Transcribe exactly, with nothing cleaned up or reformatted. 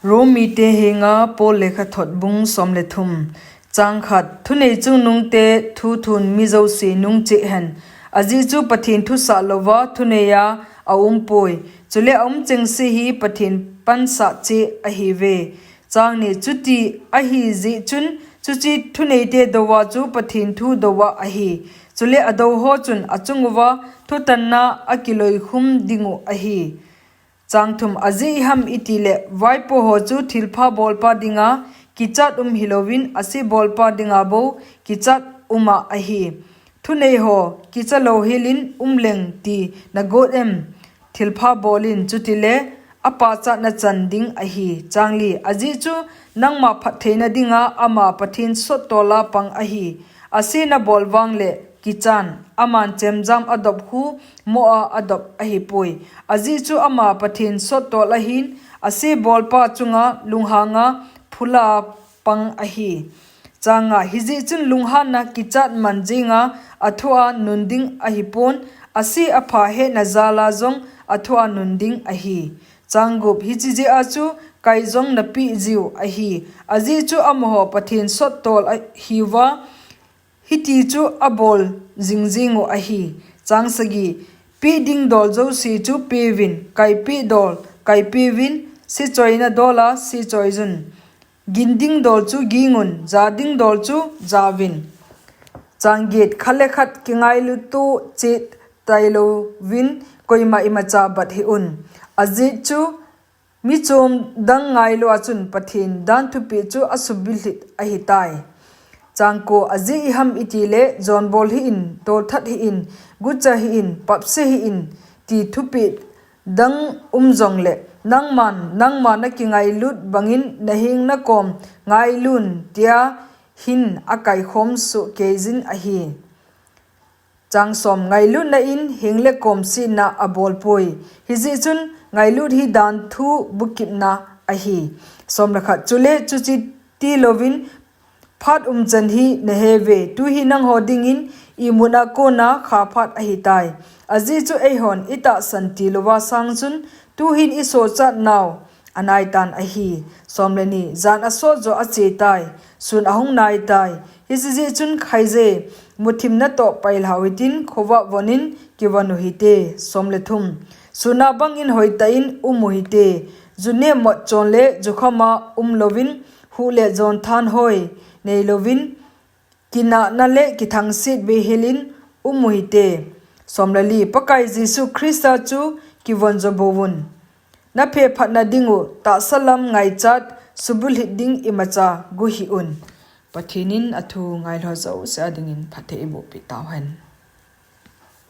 Rom mite henga Paul lekhathot bung som le thum. Chang khat, thunei chungnungte thu thun mi jouse nungcheh hen. Ajeh chu Pathen thu sah louva thunei a aumpoi. Chule aum chengse hi Pathen pansah cheh ahiuve. Chang ni, chuti ahi jeh chun, chuche thuneite doua chu Pathen thu doua ahi. Chule adou ho chun achunguva thutanna akiloikhum dingu ahi. Chang thum, ajeh iham itile, vaipo ho chu thilpha bolpa dinga kichat um hilouvin, ase bolpa dinga bou kichat uma ahi. Thunei ho kicha louhelin umleng ti nagot em? Thilpha bolin, chutile apachatna chan ding ahi. Chang li, ajeh chu nangma phattheina dinga ama Pathen sottola pang ahi. Ase nabol vangle kichan, aman chemjam adop khu moh a adop ahipoi. Ajeh chu ama Pathen sottol ahin, ase bolpa chunga lunghanga phula pang ahi. Chang nga, hijeh chun lunghanna kichat man jenga athua nun ding ahipon, ase apha hetna jala jong athua nun ding ahi. Chang gup, hiche jeh a chu kai jong napeh jiu ahi. Ajeh chu amaho Pathen sottol ahiuva, hiti chu abol jingjingu ahi. Chang sagi, peh ding dol jouse chu peuvin, kai peh dol kai peuvin, se choina dola se choijun. Gin ding dol chu gingun, ja ding dol chu jauvin. Chang get, khat le khat kingailut to chet tailouvin, koima imacha bat hih un. Ajeh chu mi chom dang ngailu a chun Pathen dan thupeh chu asubilhit ahitai. Chang ko, ajeh iham itile, jon bol hih in, tolthat hih in, gucha hih in, papse hih in, ti thupeh dang um jongle, nangman nangma nakingailut bangin naheng nakom ngailun, tia hin akaikhom soh keijin ahi. Chang som, ngailutna in heng le kom setna abolpoi. Hijeh chun ngailut hi dan thu bukipna ahi. Som le khat, chule chuche tilouvin phat umchan hi naheuve, tu hi nangho dingin imutna kona kha phat ahitai. Ajeh chu eihon itahsan tilouva sang chun, tu hin isochat nau anaitan ahi. Som le ni, jan asot jo achetai, sun ahung naitai. Hiche jeh chun khaije, muthim natoh pailhau hitin, khovah vonin kivon u hite. Som le thum, suna bangin hoitah in um u hite. Ju nem mot chon le jukhama umlouvin, huh le jon thanhoi neilouvin, kinahna le kithangset beihelin um u hite. Som le li, Pakai Jesu Christa chu kivon jo bouvun. Naphephatna dingu tahsa lam ngaichat subulhit ding imacha gu hih un. Pathen in athu ngailhou jouse a dingin phatthei eibohpeh tauhen.